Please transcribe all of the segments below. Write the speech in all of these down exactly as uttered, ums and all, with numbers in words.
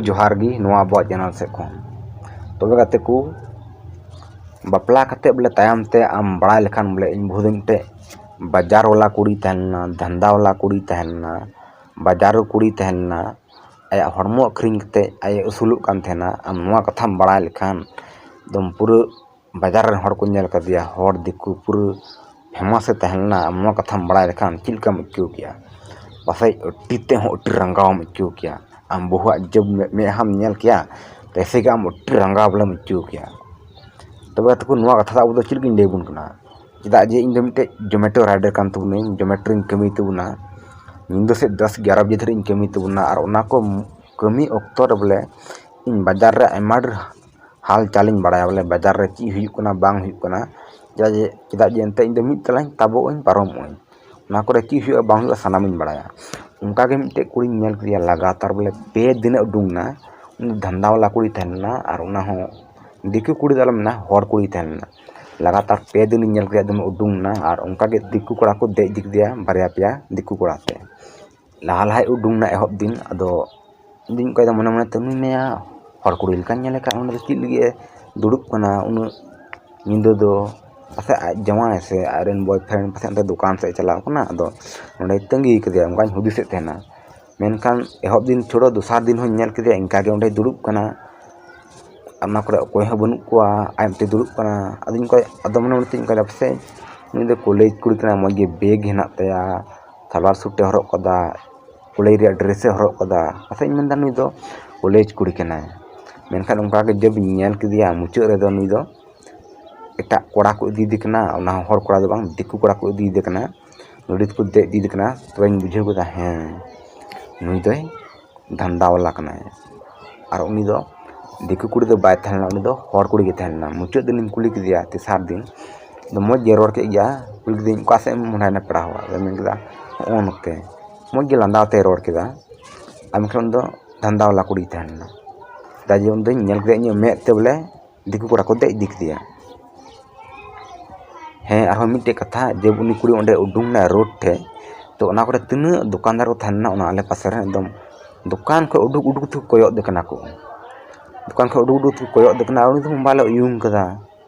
ᱡᱚᱦᱟᱨ ᱜᱮ ᱱᱚᱣᱟ ᱟᱵᱚᱣᱟᱜ ᱪᱮᱱᱮᱞ ᱥᱮᱫ ᱠᱷᱚᱱ᱾ ᱛᱚᱵᱮ ᱜᱟᱛᱮ ᱠᱚ, ᱵᱟᱯᱞᱟ ᱠᱟᱛᱮ ᱵᱚᱞᱮ ᱛᱟᱭᱚᱢ ᱛᱮ ᱟᱢ ᱵᱟᱲᱟᱭ ᱞᱮᱠᱷᱟᱱ ᱵᱚᱞᱮ ᱤᱧ ᱵᱟᱹᱦᱩ ᱫᱚ ᱢᱤᱫᱴᱮᱡ ᱵᱟᱡᱟᱨ ᱵᱟᱞᱟ ᱠᱩᱲᱤ ᱛᱟᱦᱮᱸ ᱞᱮᱱᱟ, ᱫᱷᱟᱱᱫᱟ ᱵᱟᱞᱟ ᱠᱩᱲᱤ ᱛᱟᱦᱮᱸ ᱞᱮᱱᱟ, ᱵᱟᱡᱟᱨ ᱨᱮ ᱠᱩᱲᱤ ᱛᱟᱦᱮᱸ ᱞᱮᱱᱟ, ᱟᱭᱟᱜ ᱦᱚᱲᱢᱚ ᱟᱹᱠᱷᱨᱤᱧ ᱠᱟᱛᱮ ᱟᱡ ᱮ ᱟᱹᱥᱩᱞᱚᱜ ᱠᱟᱱ ᱛᱟᱦᱮᱱᱟ᱾ ᱟᱢ ᱱᱚᱣᱟ ᱠᱟᱛᱷᱟᱢ ᱵᱟᱲᱟᱭ ᱞᱮᱠᱷᱟᱱ ᱮᱠᱫᱚᱢ ᱯᱩᱨᱟᱹ ᱵᱟᱡᱟᱨ ᱨᱮᱱ ᱦᱚᱲ ᱠᱚ ᱧᱮᱞ ᱠᱟᱫᱮᱭᱟ, ᱦᱚᱲ ᱫᱤᱠᱩ ᱯᱩᱨᱟᱹ ᱯᱷᱮᱢᱟᱥ ᱮ ᱛᱟᱦᱮᱸ ᱞᱮᱱᱟ᱾ ᱟᱢ ᱱᱚᱣᱟ ᱠᱟᱛᱷᱟᱢ ᱵᱟᱲᱟᱭ ᱞᱮᱠᱷᱟᱱ ᱪᱮᱫ ᱞᱮᱠᱟᱢ ᱟᱹᱭᱠᱟᱹᱣ ᱠᱮᱭᱟ? ᱯᱟᱥᱮᱡ ᱟᱹᱰᱤ ᱛᱮ ᱦᱚᱸ ᱟᱹᱰᱤ ᱨᱟᱸᱜᱟᱣ ᱮᱢ ᱟᱹᱭᱠᱟᱹᱣ ᱠᱮᱭᱟ᱾ ᱟᱢ ᱵᱟᱹᱦᱩᱣᱟᱜ ᱡᱟᱹᱵ ᱢᱮ-, ᱢᱮᱫᱦᱟᱢ ᱧᱮᱞ ᱠᱮᱭᱟ, ᱛᱮᱥᱮ ᱜᱮ ᱟᱢ ᱟᱹᱰᱤ ᱨᱟᱸᱜᱟᱣ ᱵᱚᱞᱮᱢ ᱟᱹᱭᱠᱟᱹᱣ ᱠᱮᱭᱟ᱾ ᱛᱚᱵᱮ ᱛᱟᱠᱚ ᱱᱚᱣᱟ ᱠᱟᱛᱷᱟ ᱫᱚ ᱟᱵᱚ ᱫᱚ ᱪᱮᱫ ᱞᱟᱹᱜᱤᱫ ᱤᱧ ᱞᱟᱹᱭ ᱟᱵᱚᱱ ᱠᱟᱱᱟ? ᱪᱮᱫᱟᱜ ᱡᱮ ᱤᱧ ᱫᱚ ᱢᱤᱫᱴᱮᱡ Zomato rider ᱠᱟᱱ ᱛᱟᱵᱚᱱᱟᱹᱧ, Zomato ᱨᱤᱧ ᱠᱟᱹᱢᱤ ᱛᱟᱵᱚᱱᱟ᱾ ᱧᱤᱫᱟᱹ ᱥᱮᱫ ᱫᱚᱥ ᱮᱜᱟᱨᱚ ᱵᱟᱡᱮ ᱫᱷᱟᱹᱨᱤᱡ ᱤᱧ ᱠᱟᱹᱢᱤ ᱛᱟᱵᱚᱱᱟ᱾ ᱟᱨ ᱚᱱᱟ ᱠᱚ ᱠᱟᱹᱢᱤ ᱚᱠᱛᱚ ᱨᱮ ᱵᱚᱞᱮ ᱤᱧ ᱵᱟᱡᱟᱨ ᱨᱮ ᱟᱭᱢᱟ ᱰᱷᱮᱨ ᱦᱟᱞ ᱪᱟᱞ ᱤᱧ ᱵᱟᱲᱟᱭᱟ, ᱵᱚᱞᱮ ᱵᱟᱡᱟᱨ ᱨᱮ ᱪᱮᱫ ᱦᱩᱭᱩᱜ ᱠᱟᱱᱟ ᱵᱟᱝ ᱦᱩᱭᱩᱜ ᱠᱟᱱᱟ᱾ ᱪᱮᱫᱟᱜ ᱡᱮ, ᱪᱮᱫᱟᱜ ᱡᱮ ᱮᱱᱛᱮ ᱤᱧ ᱫᱚ ᱢᱤᱫ ᱛᱟᱞᱟᱧ ᱛᱟᱵᱚᱜ ᱟᱹᱧ, ᱯᱟᱨᱚᱢᱚᱜ ᱟᱹᱧ, ᱚᱱᱟ ᱠᱚᱨᱮ ᱪᱮᱫ ᱦᱩᱭᱩᱜᱼᱟ ᱵᱟᱝ ᱦᱩᱭᱩᱜᱼᱟ ᱥᱟᱱᱟᱢᱤᱧ ᱵᱟᱲᱟᱭᱟ᱾ ᱚᱱᱠᱟ ᱜᱮ ᱢᱤᱫᱴᱮᱡ ᱠᱩᱲᱤᱧ ᱧᱮᱞ ᱠᱮᱫᱮᱭᱟ, ᱞᱟᱜᱟᱛᱟᱨ ᱵᱚᱞᱮ ᱯᱮ ᱫᱤᱱᱮ ᱩᱰᱩᱝ ᱮᱱᱟ᱾ ᱩᱱᱤ ᱫᱷᱟᱱᱫᱟ ᱵᱟᱞᱟ ᱠᱩᱲᱤ ᱛᱟᱦᱮᱸ ᱞᱮᱱᱟ, ᱟᱨ ᱚᱱᱟ ᱦᱚᱸ ᱫᱤᱠᱩ ᱠᱩᱲᱤ ᱫᱚ ᱟᱞᱚᱢ ᱢᱮᱱᱟ, ᱦᱚᱲ ᱠᱩᱲᱤ ᱛᱟᱦᱮᱸ ᱞᱮᱱᱟ᱾ ᱞᱟᱜᱟᱛᱟᱨ ᱯᱮ ᱫᱤᱱᱤᱧ ᱧᱮᱞ ᱠᱮᱫᱮᱭᱟ, ᱫᱚᱢᱮ ᱩᱰᱩᱝ ᱮᱱᱟ, ᱟᱨ ᱚᱱᱠᱟ ᱜᱮ ᱫᱤᱠᱩ ᱠᱚᱲᱟ ᱠᱚ ᱫᱮᱡ ᱤᱫᱤ ᱠᱮᱫᱮᱭᱟ ᱵᱟᱨᱭᱟ ᱯᱮᱭᱟ ᱫᱤᱠᱩ ᱠᱚᱲᱟ ᱛᱮ᱾ ᱞᱟᱦᱟ ᱞᱟᱦᱟᱭ ᱩᱰᱩᱝ ᱮᱱᱟ ᱮᱦᱚᱵ ᱫᱤᱱ, ᱟᱫᱚ ᱤᱧ ᱫᱩᱧ ᱚᱱᱠᱟᱭᱮᱫᱟ ᱢᱚᱱᱮ ᱢᱚᱱᱮ ᱛᱮ, "ᱱᱩᱭ ᱢᱮᱭᱟ ᱦᱚᱲ ᱠᱩᱲᱤ ᱞᱮᱠᱟᱧ ᱧᱮᱞᱮ ᱠᱟᱱ, ᱚᱸᱰᱮ ᱫᱚ ᱪᱮᱫ ᱞᱟᱹᱜᱤᱫ ᱮ ᱫᱩᱲᱩᱵ ᱠᱟᱱᱟ ᱩᱱᱟᱹᱜ ᱧᱤᱫᱟᱹ ᱫᱚ? ᱯᱟᱥᱮᱡ ᱟᱡ ᱡᱟᱶᱟᱭ ᱥᱮ ᱟᱡ ᱨᱮᱱ boyfriend ᱯᱟᱥᱮᱡ ᱚᱱᱛᱮ ᱫᱚᱠᱟᱱ ᱥᱮᱫ ᱮ ᱪᱟᱞᱟᱣ ᱠᱟᱱᱟ, ᱟᱫᱚ ᱱᱚᱸᱰᱮᱭ ᱛᱟᱺᱜᱤ ᱠᱟᱫᱮᱭᱟ", ᱚᱱᱠᱟᱧ ᱦᱩᱫᱤᱥᱮᱫ ᱛᱟᱦᱮᱱᱟ᱾ ᱢᱮᱱᱠᱷᱟᱱ ᱮᱦᱚᱵ ᱫᱤᱱ ᱪᱷᱟᱲᱟ ᱫᱚᱥᱟᱨ ᱫᱤᱱ ᱦᱚᱸᱧ ᱧᱮᱞ ᱠᱮᱫᱮᱭᱟ, ᱤᱱᱠᱟ ᱜᱮ ᱚᱸᱰᱮᱭ ᱫᱩᱲᱩᱵ ᱠᱟᱱᱟ᱾ ᱚᱱᱟ ᱠᱚᱨᱮ ᱚᱠᱚᱭ ᱦᱚᱸ ᱵᱟᱹᱱᱩᱜ ᱠᱚᱣᱟ, ᱟᱡ ᱢᱚᱛᱚᱭ ᱫᱩᱲᱩᱵ ᱠᱟᱱᱟ᱾ ᱟᱫᱚᱧ ᱚᱱᱠᱟ, ᱟᱫᱚ ᱢᱚᱱᱮ ᱢᱚᱱᱮ ᱛᱤᱧ ᱚᱱᱠᱟᱭᱮᱫᱟ, ᱯᱟᱥᱮᱡ ᱱᱩᱭ ᱫᱚ ᱠᱚᱞᱮᱡᱽ ᱠᱩᱲᱤ ᱠᱟᱱᱟᱭ, ᱢᱚᱡᱽ ᱜᱮ ᱵᱮᱜᱽ ᱦᱮᱱᱟᱜ ᱛᱟᱭᱟ, ᱥᱟᱞᱣᱟᱨ ᱥᱩᱴ ᱮ ᱦᱚᱨᱚᱜ ᱠᱟᱫᱟ, ᱠᱚᱞᱮᱡᱽ ᱨᱮᱭᱟᱜ dress ᱮ ᱦᱚᱨᱚᱜ ᱠᱟᱫᱟ, ᱯᱟᱥᱮᱡ ᱤᱧ ᱢᱮᱱᱫᱟ ᱱᱩᱭ ᱫᱚ ᱠᱚᱞᱮᱡᱽ ᱠᱩᱲᱤ ᱠᱟᱱᱟᱭ᱾ ᱢᱮᱱᱠᱷᱟᱱ ᱚᱱᱠᱟ ᱜᱮ ᱡᱚᱵ ᱤᱧ ᱧᱮᱞ ᱠᱮᱫᱮᱭᱟ, ᱢᱩᱪᱟᱹᱫ ᱨᱮᱫᱚ ᱱᱩᱭ ᱫᱚ ᱮᱴᱟᱜ ᱠᱚᱲᱟ ᱠᱚ ᱤᱫᱤᱭᱮᱫᱮ ᱠᱟᱱᱟ, ᱚᱱᱟ ᱦᱚᱸ ᱦᱚᱲ ᱠᱚᱲᱟ ᱫᱚ ᱵᱟᱝ, ᱫᱤᱠᱩ ᱠᱚᱲᱟ ᱠᱚ ᱤᱫᱤᱭᱮᱫᱮ ᱠᱟᱱᱟ, ᱜᱟᱹᱰᱤ ᱛᱮᱠᱚ ᱫᱮᱡ ᱤᱫᱤᱭᱮᱫᱮ ᱠᱟᱱᱟ᱾ ᱛᱚᱵᱮᱧ ᱵᱩᱡᱷᱟᱹᱣ ᱠᱮᱫᱟ, ᱦᱮᱸ, ᱱᱩᱭ ᱫᱚᱭ ᱫᱷᱟᱱᱫᱟ ᱵᱟᱞᱟ ᱠᱟᱱᱟᱭ᱾ ᱟᱨ ᱩᱱᱤ ᱫᱚ ᱫᱤᱠᱩ ᱠᱩᱲᱤ ᱫᱚ ᱵᱟᱭ ᱛᱟᱦᱮᱸ ᱞᱮᱱᱟ, ᱩᱱᱤ ᱫᱚ ᱦᱚᱲ ᱠᱩᱲᱤ ᱜᱮ ᱛᱟᱦᱮᱸ ᱞᱮᱱᱟ᱾ ᱢᱩᱪᱟᱹᱫ ᱫᱤᱱᱤᱧ ᱠᱩᱞᱤ ᱠᱮᱫᱮᱭᱟ, ᱛᱮᱥᱟᱨ ᱫᱤᱱ ᱫᱚ ᱢᱚᱡᱽ ᱜᱮ ᱨᱚᱲ ᱠᱮᱫ ᱜᱮᱭᱟ᱾ ᱠᱩᱞᱤ ᱠᱮᱫᱮᱭᱟᱹᱧ, "ᱚᱠᱟ ᱥᱮᱫ ᱮᱢ ᱢᱚᱦᱰᱟᱭᱮᱱᱟ ᱯᱮᱲᱟ ᱦᱚᱲ?" ᱟᱫᱚ ᱢᱮᱱ ᱠᱮᱫᱟ, "ᱦᱚᱸᱜᱼᱚ ᱱᱚᱛᱮ᱾" ᱢᱚᱡᱽ ᱜᱮ ᱞᱟᱸᱫᱟ ᱟᱛᱮᱭ ᱨᱚᱲ ᱠᱮᱫᱟ᱾ ᱟᱨ ᱢᱮᱱᱠᱷᱟᱱ ᱩᱱᱤ ᱫᱚ ᱫᱷᱟᱱᱫᱟ ᱵᱟᱞᱟ ᱠᱩᱲᱤᱭ ᱛᱟᱦᱮᱸ ᱞᱮᱱᱟ᱾ ᱪᱮᱫᱟᱜ ᱡᱮ ᱩᱱ ᱫᱚᱧ ᱧᱮᱞ ᱠᱮᱫᱮᱭᱟ ᱤᱧᱟᱹᱜ ᱢᱮᱫ ᱛᱮ ᱵᱚᱞᱮ ᱫᱤᱠᱩ ᱠᱚᱲᱟ ᱠᱚ ᱫᱮᱡ ᱤᱫᱤ ᱠᱮᱫᱮᱭᱟ᱾ ᱦᱮᱸ, ᱟᱨᱦᱚᱸ ᱢᱤᱫᱴᱮᱡ ᱠᱟᱛᱷᱟ, ᱡᱮ ᱩᱱᱤ ᱠᱩᱲᱤ ᱚᱸᱰᱮ ᱩᱰᱩᱝ ᱮᱱᱟ road ᱴᱷᱮᱡ, ᱛᱚ ᱚᱱᱟ ᱠᱚᱨᱮ ᱛᱤᱱᱟᱹᱜ ᱫᱚᱠᱟᱱᱫᱟᱨ ᱠᱚ ᱛᱟᱦᱮᱸ ᱞᱮᱱᱟ, ᱚᱱᱟ ᱟᱞᱮ ᱯᱟᱥᱮ ᱨᱮ ᱮᱠᱫᱚᱢ ᱫᱚᱠᱟᱱ ᱠᱷᱚᱱ ᱩᱰᱩᱠ ᱩᱰᱩᱠ ᱛᱮᱠᱚ ᱠᱚᱭᱚᱜ ᱫᱮ ᱠᱟᱱᱟ ᱠᱚ᱾ ᱫᱚᱠᱟᱱ ᱠᱷᱚᱱ ᱩᱰᱩᱠ ᱩᱰᱩᱠ ᱛᱮᱠᱚ ᱠᱚᱭᱚᱜ ᱫᱮ ᱠᱟᱱᱟ, ᱟᱨ ᱩᱱᱤ ᱫᱚ ᱢᱳᱵᱟᱭᱤᱞ ᱮ ᱩᱭᱩᱝ ᱠᱟᱫᱟ᱾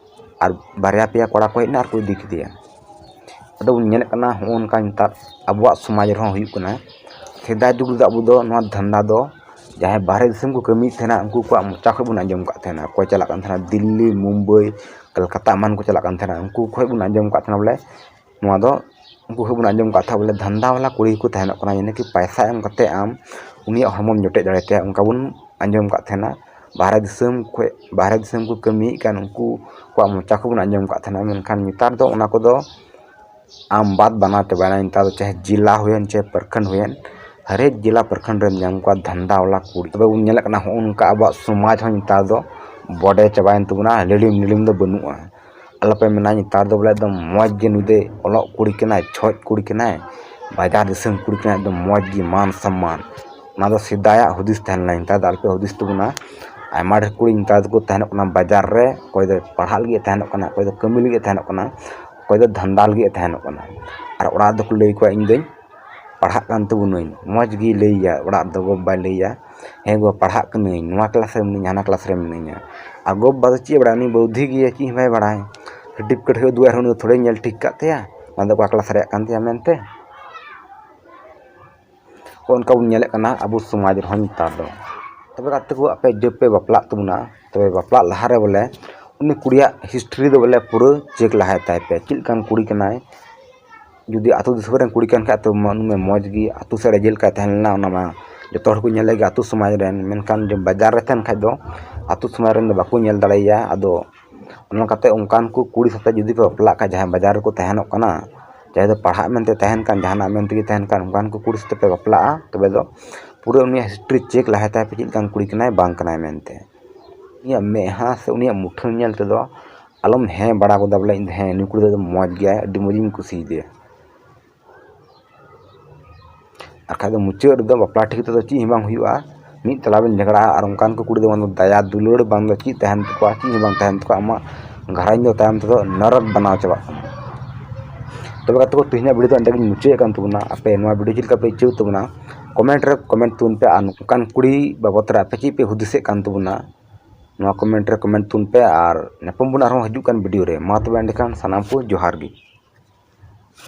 ᱟᱨ ᱵᱟᱨᱭᱟ ᱯᱮᱭᱟ ᱠᱚᱲᱟ ᱠᱚ ᱦᱮᱡ ᱮᱱᱟ ᱟᱨ ᱠᱚ ᱤᱫᱤ ᱠᱮᱫᱮᱭᱟ᱾ ᱟᱫᱚ ᱵᱚᱱ ᱧᱮᱞᱮᱫ ᱠᱟᱱᱟ, ᱦᱚᱸᱜᱼᱚ ᱱᱚᱝᱠᱟ ᱱᱮᱛᱟᱨ ᱟᱵᱚᱣᱟᱜ ᱥᱚᱢᱟᱡᱽ ᱨᱮᱦᱚᱸ ᱦᱩᱭᱩᱜ ᱠᱟᱱᱟ᱾ ᱥᱮᱫᱟᱭ ᱡᱩᱜᱽ ᱨᱮᱫᱚ ᱟᱵᱚ ᱫᱚ ᱱᱚᱣᱟ ᱫᱷᱟᱱᱫᱟ ᱫᱚ ᱡᱟᱦᱟᱸᱭ ᱵᱟᱦᱨᱮ ᱫᱤᱥᱚᱢ ᱠᱚ ᱠᱟᱹᱢᱤᱭᱮᱫ ᱛᱟᱦᱮᱱᱟ, ᱩᱱᱠᱩ ᱠᱚᱣᱟᱜ ᱢᱚᱪᱟ ᱠᱷᱚᱱ ᱵᱚᱱ ᱟᱸᱡᱚᱢ ᱠᱟᱜ ᱛᱟᱦᱮᱱᱟ᱾ ᱚᱠᱚᱭ ᱪᱟᱞᱟᱜ ᱠᱟᱱ ᱛᱟᱦᱮᱱᱟ ᱫᱤᱞᱞᱤ, ᱢᱩᱢᱵᱟᱭ, ᱠᱚᱞᱠᱟᱛᱟ ᱮᱢᱟᱱ ᱠᱚ ᱪᱟᱞᱟᱜ ᱠᱟᱱ ᱛᱟᱦᱮᱱᱟ, ᱩᱱᱠᱩ ᱠᱷᱚᱱ ᱵᱚᱱ ᱟᱸᱡᱚᱢ ᱠᱟᱜ ᱛᱟᱦᱮᱱᱟ ᱵᱚᱞᱮ, ᱱᱚᱣᱟ ᱫᱚ ᱩᱱᱠᱩ ᱠᱷᱚᱱ ᱵᱚᱱ ᱟᱸᱡᱚᱢ ᱠᱟᱜ ᱛᱟᱦᱮᱱᱟ ᱵᱚᱞᱮ, ᱫᱷᱟᱱᱫᱟ ᱵᱟᱞᱟ ᱠᱩᱲᱤ ᱠᱚ ᱛᱟᱦᱮᱱᱚᱜ ᱠᱟᱱᱟ, ᱭᱟᱱᱤ ᱠᱤ ᱯᱟᱭᱥᱟ ᱮᱢ ᱠᱟᱛᱮ ᱟᱢ ᱩᱱᱤᱭᱟᱜ ᱦᱚᱲᱢᱚᱢ ᱡᱚᱴᱮᱫ ᱫᱟᱲᱮ ᱛᱟᱭᱟ, ᱚᱱᱠᱟ ᱵᱚᱱ ᱟᱸᱡᱚᱢ ᱠᱟᱜ ᱛᱟᱦᱮᱱᱟ᱾ ᱵᱟᱦᱨᱮ ᱫᱤᱥᱚᱢ ᱠᱷᱚᱱ, ᱵᱟᱦᱨᱮ ᱫᱤᱥᱚᱢ ᱠᱚ ᱠᱟᱹᱢᱤᱭᱮᱫ ᱠᱟᱱ ᱩᱱᱠᱩ ᱠᱚᱣᱟᱜ ᱢᱚᱪᱟ ᱠᱷᱚᱱ ᱵᱚᱱ ᱟᱸᱡᱚᱢ ᱠᱟᱜ ᱛᱟᱦᱮᱱᱟ᱾ ᱢᱮᱱᱠᱷᱟᱱ ᱱᱮᱛᱟᱨ ᱫᱚ ᱚᱱᱟ ᱠᱚᱫᱚ ᱟᱢ ᱵᱟᱫ ᱵᱟᱱᱟᱣ ᱪᱟᱵᱟᱭᱮᱱᱟ᱾ ᱱᱮᱛᱟᱨ ᱫᱚ ᱪᱟᱦᱮ ᱡᱮᱞᱟ ᱦᱩᱭᱮᱱ, ᱪᱟᱦᱮ ᱯᱨᱚᱠᱷᱚᱸᱰ ᱦᱩᱭᱮᱱ, ᱦᱟᱨᱮᱠ ᱡᱮᱞᱟ ᱯᱨᱚᱠᱷᱚᱸᱰ ᱨᱮᱢ ᱧᱟᱢ ᱠᱚᱣᱟ ᱫᱷᱟᱱᱫᱟ ᱵᱟᱞᱟ ᱠᱩᱲᱤ᱾ ᱛᱚᱵᱮ ᱵᱚᱱ ᱧᱮᱞᱮᱫ ᱠᱟᱱᱟ, ᱦᱚᱸᱜᱼᱚ ᱱᱚᱝᱠᱟ ᱟᱵᱚᱣᱟᱜ ᱥᱚᱢᱟᱡᱽ ᱦᱚᱸ ᱱᱮᱛᱟᱨ ᱫᱚ ᱵᱚᱰᱮ ᱪᱟᱵᱟᱭᱮᱱ ᱛᱟᱵᱚᱱᱟ, ᱞᱤᱲᱤᱢ ᱞᱤᱲᱤᱢ ᱫᱚ ᱵᱟᱹᱱᱩᱜᱼᱟ᱾ ᱟᱞᱚᱯᱮ ᱢᱮᱱᱟ, ᱱᱮᱛᱟᱨ ᱫᱚ ᱵᱚᱞᱮ ᱮᱠᱫᱚᱢ ᱢᱚᱡᱽ ᱜᱮ, ᱱᱩᱭ ᱫᱚ ᱚᱞᱚᱜ ᱠᱩᱲᱤ ᱠᱟᱱᱟᱭ, ᱪᱷᱚᱡ ᱠᱩᱲᱤ ᱠᱟᱱᱟᱭ, ᱵᱟᱡᱟᱨ ᱫᱤᱥᱚᱢ ᱠᱩᱲᱤ ᱠᱟᱱᱟᱭ, ᱮᱠᱫᱚᱢ ᱢᱚᱡᱽ ᱜᱮ ᱢᱟᱱ ᱥᱚᱢᱢᱟᱱ᱾ ᱚᱱᱟ ᱫᱚ ᱥᱮᱫᱟᱭᱟᱜ ᱦᱩᱫᱤᱥ ᱛᱟᱦᱮᱸ ᱞᱮᱱᱟ, ᱱᱮᱛᱟᱨ ᱫᱚ ᱟᱞᱚᱯᱮ ᱦᱩᱫᱤᱥ ᱛᱟᱵᱚᱱᱟ᱾ ᱟᱭᱢᱟ ᱰᱷᱮᱨ ᱠᱩᱲᱤ ᱱᱮᱛᱟᱨ ᱫᱚᱠᱚ ᱛᱟᱦᱮᱱᱚᱜ ᱠᱟᱱᱟ ᱵᱟᱡᱟᱨ ᱨᱮ, ᱚᱠᱚᱭ ᱫᱚ ᱯᱟᱲᱦᱟᱜ ᱞᱟᱹᱜᱤᱫ ᱮ ᱛᱟᱦᱮᱱᱚᱜ ᱠᱟᱱᱟ, ᱚᱠᱚᱭ ᱫᱚ ᱠᱟᱹᱢᱤ ᱞᱟᱹᱜᱤᱫ ᱮ ᱛᱟᱦᱮᱱᱚᱜ ᱠᱟᱱᱟ, ᱚᱠᱚᱭ ᱫᱚ ᱫᱷᱟᱱᱫᱟ ᱞᱟᱹᱜᱤᱫ ᱮ ᱛᱟᱦᱮᱱᱚᱜ ᱠᱟᱱᱟ᱾ ᱟᱨ ᱚᱲᱟᱜ ᱨᱮᱫᱚ ᱠᱚ ᱞᱟᱹᱭ ᱟᱠᱚᱣᱟ, ᱤᱧ ᱫᱚᱧ ᱯᱟᱲᱦᱟᱜ ᱠᱟᱱ ᱛᱟᱵᱚᱱᱟᱹᱧ, ᱢᱚᱡᱽ ᱜᱮᱭ ᱞᱟᱹᱭᱟ᱾ ᱚᱲᱟᱜ ᱨᱮᱫᱚ ᱜᱚ ᱵᱟᱵᱟᱭ ᱞᱟᱹᱭᱟ, ᱦᱮᱸ ᱜᱚ, ᱯᱟᱲᱦᱟᱜ ᱠᱟᱹᱱᱟᱹᱧ, ᱱᱚᱣᱟ ᱠᱞᱟᱥ ᱨᱮ ᱢᱤᱱᱟᱹᱧᱟ, ᱦᱟᱱᱟ ᱠᱞᱟᱥ ᱨᱮ ᱢᱤᱱᱟᱹᱧᱟ᱾ ᱟᱨ ᱜᱚ ᱵᱟᱵᱟ ᱫᱚ ᱪᱮᱫ ᱮ ᱵᱟᱲᱟᱭᱟ? ᱩᱱᱤ ᱵᱟᱹᱣᱫᱷᱤ ᱜᱮᱭᱟ, ᱪᱮᱫ ᱦᱚᱸ ᱵᱟᱭ ᱵᱟᱲᱟᱭᱟ᱾ ᱥᱟᱨᱴᱤᱯᱷᱤᱠᱮᱴ ᱦᱚᱸ ᱩᱫᱩᱜ ᱟᱭ ᱨᱮᱦᱚᱸ ᱩᱱᱤ ᱫᱚ ᱛᱷᱚᱲᱮ ᱧᱮᱞ ᱴᱷᱤᱠ ᱠᱟᱜ ᱛᱟᱭᱟ, ᱚᱱᱟ ᱫᱚ ᱚᱠᱟ ᱠᱞᱟᱥ ᱨᱮᱭᱟᱜ ᱠᱟᱱ ᱛᱟᱭᱟ ᱢᱮᱱᱛᱮ᱾ ᱚᱱᱠᱟ ᱵᱚᱱ ᱧᱮᱞᱮᱫ ᱠᱟᱱᱟ ᱟᱵᱚ ᱥᱚᱢᱟᱡᱽ ᱨᱮᱦᱚᱸ ᱱᱮᱛᱟᱨ ᱫᱚ᱾ ᱛᱚᱵᱮ ᱜᱟᱛᱮ ᱠᱚ, ᱟᱯᱮ ᱡᱚᱵ ᱯᱮ ᱵᱟᱯᱞᱟᱜ ᱛᱟᱵᱚᱱᱟ, ᱛᱚᱵᱮ ᱵᱟᱯᱞᱟᱜ ᱞᱟᱦᱟᱨᱮ ᱵᱚᱞᱮ ᱩᱱᱤ ᱠᱩᱲᱤᱭᱟᱜ ᱦᱤᱥᱴᱨᱤ ᱫᱚ ᱵᱚᱞᱮ ᱯᱩᱨᱟᱹ ᱪᱮᱠ ᱞᱟᱦᱟᱭ ᱛᱟᱭ ᱯᱮ, ᱪᱮᱫ ᱞᱮᱠᱟᱱ ᱠᱩᱲᱤ ᱠᱟᱱᱟᱭ᱾ ᱡᱩᱫᱤ ᱟᱹᱛᱩ ᱫᱤᱥᱚᱢ ᱨᱮᱱ ᱠᱩᱲᱤ ᱠᱟᱱ ᱠᱷᱟᱡ ᱛᱚ ᱢᱟ-, ᱩᱱᱤ ᱢᱟ ᱢᱚᱡᱽ ᱜᱮ, ᱟᱹᱛᱩ ᱥᱮᱫ ᱨᱮ ᱡᱮᱞᱮᱠᱟᱭ ᱛᱟᱦᱮᱸ ᱞᱮᱱᱟ, ᱚᱱᱟ ᱢᱟ ᱡᱚᱛᱚ ᱦᱚᱲ ᱠᱚ ᱧᱮᱞᱮ ᱜᱮ ᱟᱹᱛᱩ ᱥᱚᱢᱟᱡᱽ ᱨᱮᱱ᱾ ᱢᱮᱱᱠᱷᱟᱱ ᱡᱮ ᱵᱟᱡᱟᱨ ᱨᱮ ᱛᱟᱦᱮᱱ ᱠᱷᱟᱡ ᱫᱚ ᱟᱹᱛᱩ ᱥᱚᱢᱟᱡᱽ ᱨᱮᱱ ᱫᱚ ᱵᱟᱠᱚ ᱧᱮᱞ ᱫᱟᱲᱮᱭᱟᱭᱟ᱾ ᱟᱫᱚ ᱚᱱᱟ ᱠᱟᱛᱮ ᱚᱱᱠᱟᱱ ᱠᱚ ᱠᱩᱲᱤ ᱥᱟᱛᱮ ᱡᱩᱫᱤ ᱯᱮ ᱵᱟᱯᱞᱟᱜ ᱠᱷᱟᱡ, ᱡᱟᱦᱟᱸᱭ ᱵᱟᱡᱟᱨ ᱨᱮᱠᱚ ᱛᱟᱦᱮᱱᱚᱜ ᱠᱟᱱᱟ, ᱡᱟᱦᱟᱸᱭ ᱫᱚ ᱯᱟᱲᱦᱟᱜ ᱢᱮᱱᱛᱮ ᱛᱟᱦᱮᱱ ᱠᱟᱱ, ᱡᱟᱦᱟᱱᱟᱜ ᱢᱮᱱ ᱛᱮᱜᱮ ᱛᱟᱦᱮᱱ ᱠᱟᱱ, ᱚᱱᱠᱟᱱ ᱠᱚ ᱠᱩᱲᱤ ᱥᱟᱛᱮ ᱯᱮ ᱵᱟᱯᱞᱟᱜᱼᱟ, ᱛᱚᱵᱮ ᱫᱚ ᱯᱩᱨᱟᱹ ᱩᱱᱤᱭᱟᱜ ᱦᱤᱥᱴᱨᱤ ᱪᱮᱠ ᱞᱟᱦᱟᱭ ᱛᱟᱭ ᱯᱮ, ᱪᱮᱫ ᱞᱮᱠᱟᱱ ᱠᱩᱲᱤ ᱠᱟᱱᱟᱭ, ᱵᱟᱝ ᱠᱟᱱᱟᱭ ᱢᱮᱱᱛᱮ᱾ ᱩᱱᱤᱭᱟᱜ ᱢᱮᱫᱦᱟ ᱥᱮ ᱩᱱᱤᱭᱟᱜ ᱢᱩᱴᱷᱟᱹᱱ ᱧᱮᱞ ᱛᱮᱫᱚ ᱟᱞᱚᱢ ᱦᱮᱸ ᱵᱟᱲᱟ ᱜᱚᱫᱟ ᱵᱚᱞᱮ, ᱤᱧ ᱫᱚ ᱦᱮᱸ, ᱱᱩᱭ ᱠᱩᱲᱤ ᱫᱚ ᱢᱚᱡᱽ ᱜᱮᱭᱟᱭ, ᱟᱹᱰᱤ ᱢᱚᱡᱽ ᱤᱧ ᱠᱩᱥᱤᱭᱟᱫᱮᱭᱟ᱾ ᱟᱨ ᱠᱷᱟᱡ ᱫᱚ ᱢᱩᱪᱟᱹᱫ ᱨᱮᱫᱚ ᱵᱟᱯᱞᱟ ᱴᱷᱤᱠ ᱛᱮᱫᱚ ᱪᱮᱫ ᱦᱚᱸ ᱵᱟᱝ ᱦᱩᱭᱩᱜᱼᱟ, ᱢᱤᱫ ᱛᱟᱞᱟ ᱵᱮᱱ ᱡᱷᱟᱜᱽᱲᱟᱜᱼᱟ᱾ ᱟᱨ ᱚᱱᱠᱟᱱ ᱠᱚ ᱠᱩᱲᱤ ᱫᱚ ᱵᱟᱝ ᱫᱚ ᱫᱟᱭᱟ ᱫᱩᱞᱟᱹᱲ ᱵᱟᱝ ᱫᱚ ᱪᱮᱫ ᱛᱟᱦᱮᱱ ᱛᱟᱠᱚᱣᱟ, ᱪᱮᱫ ᱦᱚᱸ ᱵᱟᱝ ᱛᱟᱦᱮᱱ ᱛᱟᱠᱚᱣᱟ᱾ ᱟᱢᱟᱜ ᱜᱷᱟᱨᱚᱸᱡᱽ ᱫᱚ ᱛᱟᱭᱚᱢ ᱛᱮᱫᱚ ᱱᱚᱨᱚᱠ ᱵᱮᱱᱟᱣ ᱪᱟᱵᱟᱜ ᱠᱟᱱᱟ᱾ ᱛᱚᱵᱮ ᱜᱟᱛᱮ ᱠᱚ, ᱛᱮᱦᱮᱧᱟᱜ ᱵᱷᱤᱰᱤᱭᱳ ᱫᱚ ᱚᱸᱰᱮ ᱜᱤᱧ ᱢᱩᱪᱟᱹᱫ ᱠᱟᱱ ᱛᱟᱵᱚᱱᱟ᱾ ᱟᱯᱮ ᱱᱚᱣᱟ ᱵᱷᱤᱰᱤᱭᱳ ᱪᱮᱫ ᱞᱮᱠᱟ ᱯᱮ ᱟᱹᱭᱠᱟᱹᱣ ᱛᱟᱵᱚᱱᱟ, ᱠᱚᱢᱮᱱᱴ ᱨᱮ ᱠᱚᱢᱮᱱᱴ ᱛᱩᱱ ᱯᱮ ᱟᱨ ᱱᱚᱝᱠᱟᱱ ᱠᱩᱲᱤ ᱵᱟᱵᱚᱫ ᱨᱮ ᱟᱯᱮ ᱪᱮᱫ ᱯᱮ ᱦᱩᱫᱤᱥᱮᱫ ᱠᱟᱱ ᱛᱟᱵᱚᱱᱟ, ᱱᱚᱣᱟ ᱠᱚᱢᱮᱱᱴ ᱨᱮ ᱠᱚᱢᱮᱱᱴ ᱛᱩᱱ ᱯᱮ᱾ ᱟᱨ ᱧᱟᱯᱟᱢ ᱵᱚᱱ ᱟᱨᱦᱚᱸ ᱦᱤᱡᱩᱜ ᱠᱟᱱ ᱵᱷᱤᱰᱤᱭᱳ ᱨᱮ᱾ ᱢᱟ ᱛᱚᱵᱮ ᱮᱸᱰᱮᱠᱷᱟᱱ ᱥᱟᱱᱟᱢ ᱠᱚ ᱡᱚᱦᱟᱨ ᱜᱮ᱾